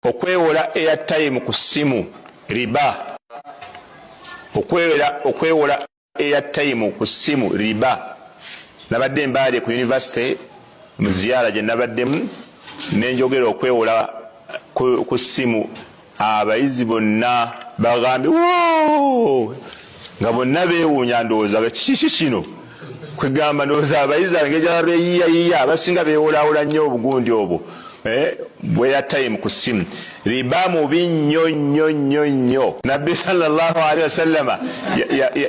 Okwewola airtime ku ssimu riba. Okwewola airtime ku ssimu riba. Nabadde Mbale ku university mu ziyaara gye nabaddemu ne njogera okwewola ku ssimu, abayizi bonna bagambye woo, nga bonna beewuunya, ndowooza kiki kino. Kwegamba ndowooza abayizi engeri gyaba beeyiyayiya, abasinga beewolawola nnyo obugundi obwo bwa airtime ku ssimu. Riba mubi nnyo nnyo nnyo nnyo. Nabbi sallallahu alaihi wasallama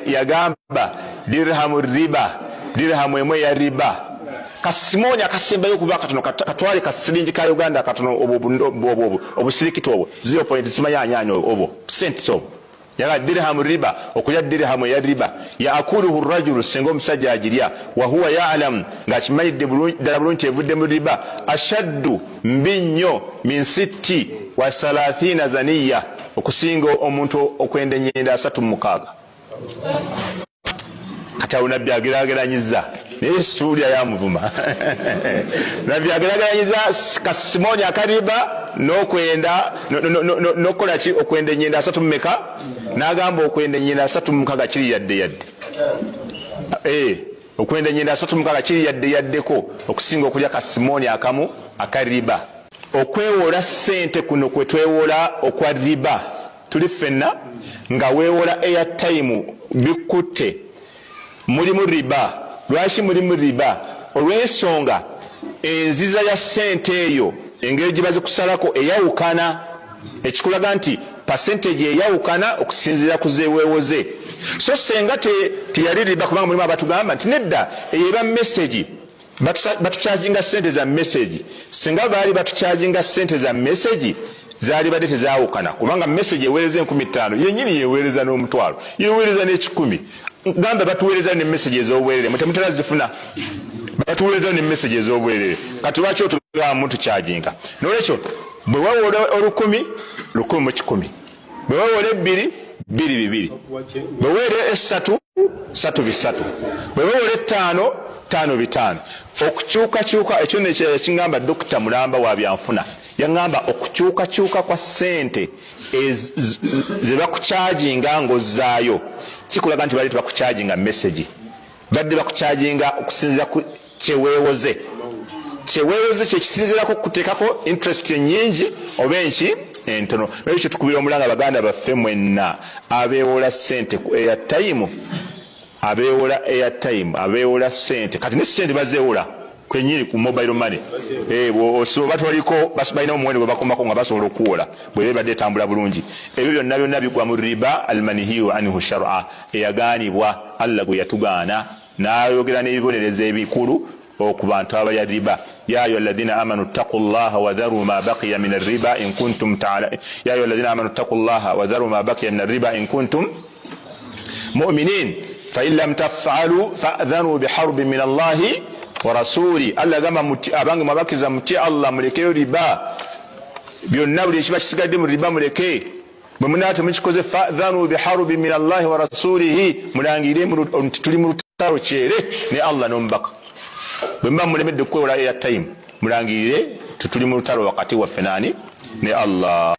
yagamba dirhamu riba, dirhamu emu eya riba, kasimoonya akasembayo okuba katono, katwale kasiringi ka Uganda katono, obwo obusirikiti obwo 0 simanya obwo cents obwo. Yaga dirhamu riba, okulya dirhamu eya riba, yaakuluhu rajulu, singa omusajja agirya, wahuwa yalamu, ng'akimanyidde ddala bulungi evudde mu riba, ashaddu, mbi nnyo, min sitti wa salathina zaniya, okusinga omuntu okwenda ennyenda 36. Kati awo Nabbi agerageranyiza, naye suulya yamuvuma. Nabbi agerageranyiza kasimoni akariba n'okwenda n'okukola ki, okwenda ennyenda asatu mumeka, n'agamba okwenda ennyenda 36 kiri yadde yadde, okwenda ennyenda 36 kiri yadde yaddeko okusinga okulya kasimoni akamu akariba. Okwewola ssente kuno kwe twewola okwa riba, tuli ffenna nga weewola airtime bikutte, mulimu riba. Lwaki mulimu riba? Olw'ensonga enziza ya ssente eyo, engeri gye bazikusalako eyawukana, ekikulaga nti percentage eyawukana okusinziira ku zeweewoze. So senga teyali riba, kubanga mulimu abatugamba nti nedda, eyo eba message, batucharginga sente za message. Singa baali batucharginga sente za message, zaali badde tezawukana, kubanga message eweereza 5000 yenyini yeweereza n'omutwalo, yeweereza n'ekikumi. Gamba batuweereza ne message ez'obwerere, mutemutera zifuna, batuweereza ne message ez'obwerere. Kati lwaki otugamba mutucharginga? Nolwekyo bwe wawola 1000, 1000 mu 100, bwe wawola 2, 2 2, bwe weera 3, 3 3, bwe wewola 5, 5 5. Okukyukakyuka ekyo nekirala kiŋŋamba Dokita Mulamba wa byanfuna yaŋŋamba okukyukakyuka kwa ssente ze bakucharginga ng'ozzaayo kikulaga nti bali tebakucharginga message, badde bakucharginga okusinziira ku kyeweewoze. Kyeweewoze kyekisinziirako kuteekako interest ennyingi oba enki entono. Ekyo tukubira omulanga baganda baffe mwenna abeewola ssente ku airtime, abeewola airtime, abeewola ssente. Kati ne ssente bazeewola kwenyini ku mobile money, oba toliko balina omuwendo gwe bakomako nga basobola okuwola bweba ebadde etambula bulungi. Ebyo byonna byonna bigwa mu riba almanhiyu anhu shara, eyagaanibwa Allah gwe yatugaana n'ayogera n'ebibonerezo ebikulu ku bantu abalya riba. Ya ayuha alladhina amanu ttaqu llaha wadharu ma baqiya min arriba in kuntum ta'ala, ya ayuha alladhina amanu ttaqu llaha wadharu ma baqiya min arriba in kuntum mu'minin, fa in lam taf'alu fa'dhanu biharbin min Allahi wa rasuli. Allah agamba, abange mwabakkiriza, mutye Allah, mulekeyo riba byonna, buli ekiba kisigadde mu riba muleke. Bwe munaba temukikoze, fa'dhanu biharbin min Allahi wa rasulihi, mulangirire nti tuli mu lutalo kyere ne Allah n'omubaka. Bwe muba mulemedde okwewola airtime, mulangirire tituli mu lutalo wakati waffe nani ne Allah.